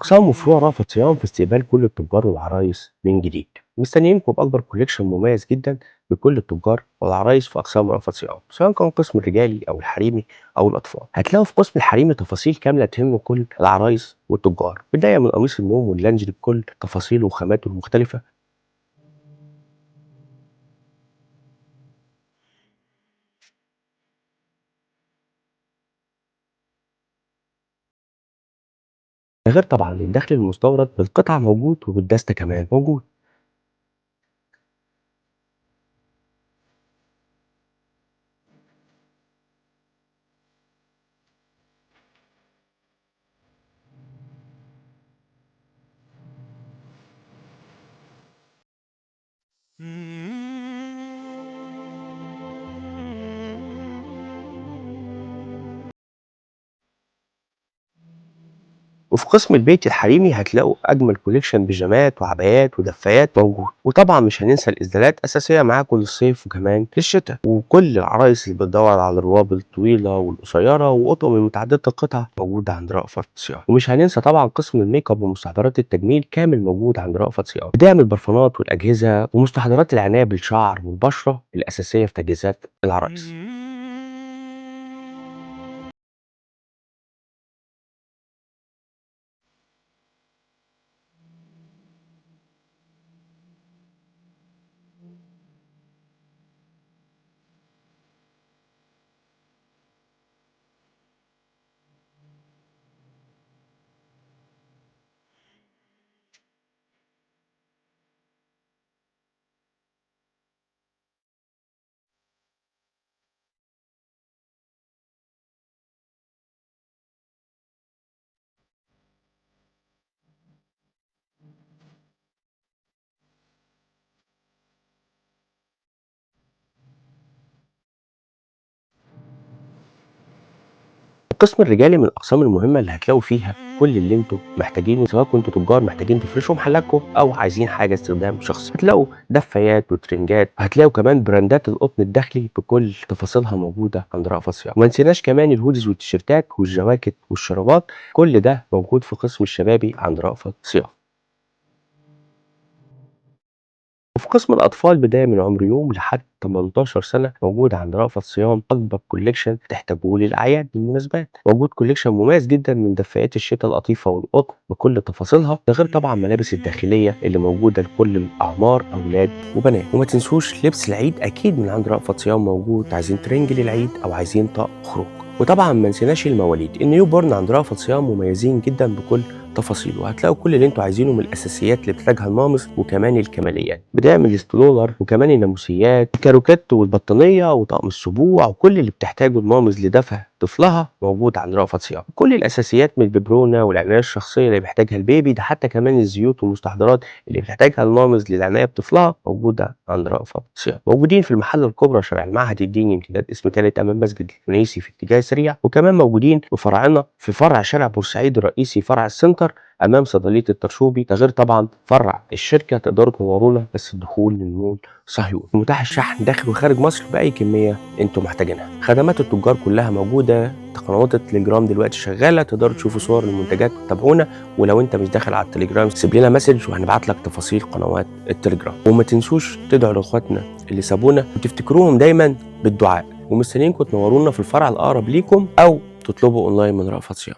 أقسام وفروع رأفت صيام في استقبال كل التجار والعرايس من جديد. مستنيينكم بأكبر collection مميز جدا لكل التجار والعرايس في أقسام رأفت صيام، سواء كان قسم الرجالي أو الحريمي أو الأطفال. هتلاقوا في قسم الحريمي تفاصيل كاملة تهم كل العرايس والتجار، بداية من قميص النوم واللانجري بكل تفاصيله وخاماته المختلفة. ده غير طبعا الدخل المستورد بالقطعة موجود وبالدستة كمان موجود. وفي قسم البيت الحريمي هتلاقوا اجمل collection بيجامات وعبايات ودفايات موجود، وطبعا مش هننسى الاسدالات اساسية معاكم للصيف وكمان للشتاء. وكل العرايس اللي بتدور على الرواب الطويلة والقصيره واطقم المتعددة القطع موجودة عند رأفت صيام. ومش هننسى طبعا قسم ال make up ومستحضرات التجميل كامل موجود عند رأفت صيام، بداية من البرفانات والاجهزة ومستحضرات العناية بالشعر والبشره الاساسية في تجهيزات العرايس. القسم الرجالي من الاقسام المهمة اللي هتلاقوا فيها كل اللي انتم محتاجينه، سواء كنتوا تجار محتاجين تفرشوا محلاتكم او عايزين حاجة استخدام شخصي. هتلاقوا دفايات وترنجات، هتلاقوا كمان براندات القطن الداخلي بكل تفاصيلها موجودة عند رأفت صيام. وما نسيناش كمان ال hoodies والتيشيرتات والجواكت والشرابات، كل ده موجود في قسم الشبابي عند رأفت صيام. وفي قسم الأطفال بداية من عمر يوم لحد 18 سنة موجود عند رأفت صيام أكبر collection تحتاجوه للأعياد والمناسبات. موجود collection مميز جدا من دفايات الشتاء القطيفة والقطن بكل تفاصيلها، ده غير طبعا ملابس الداخلية اللي موجودة لكل الأعمار أولاد وبنات. وما تنسوش لبس العيد أكيد من عند رأفت صيام موجود، عايزين ترنج للعيد أو عايزين طقم خروج. وطبعا ما نسيناش المواليد، ال newborn عند رأفت صيام مميزين جدا بكل تفاصيله، هتلاقوا كل اللي انتوا عايزينه من الاساسيات اللي بتحتاجها ال moms وكمان الكماليات، بداية من ال stroller وكمان الناموسيات، الكاروكات والبطانيه وطقم السبوع، وكل اللي بتحتاجه ال moms لدفع طفلها موجود عند رأفت صيام. كل الاساسيات من الببرونه والعناية الشخصية اللي بيحتاجها ال baby، ده حتى كمان الزيوت والمستحضرات اللي بتحتاجها ال moms للعنايه بطفلها موجودة عند رأفت صيام. موجودين في المحل الكبرى شارع المعهد الديني امتداد اسم ثالث امام مسجد التونسي في اتجاه سريع، وكمان موجودين في فرعنا في فرع شارع بورسعيد الرئيسي فرع السنتر امام صيدلية الترشوبي، ده غير طبعا فرع الشركة تقدروا تنورونا بس الدخول للمول صهيون. متاح الشحن داخل وخارج مصر باي كمية انتم محتاجينها. خدمات التجار كلها موجودة، قنوات التليجرام دلوقتي شغالة، تقدروا تشوفوا صور المنتجات وتتابعونا. ولو انت مش داخل على التليجرام سيب لنا message وهنبعت لك تفاصيل قنوات التليجرام. وما تنسوش تدعوا لاخواتنا اللي سابونا وتفتكروهم دايما بالدعاء، ومستنيينكم تنورونا في الفرع الاقرب ليكم او تطلبوا اونلاين من رأفت صيام.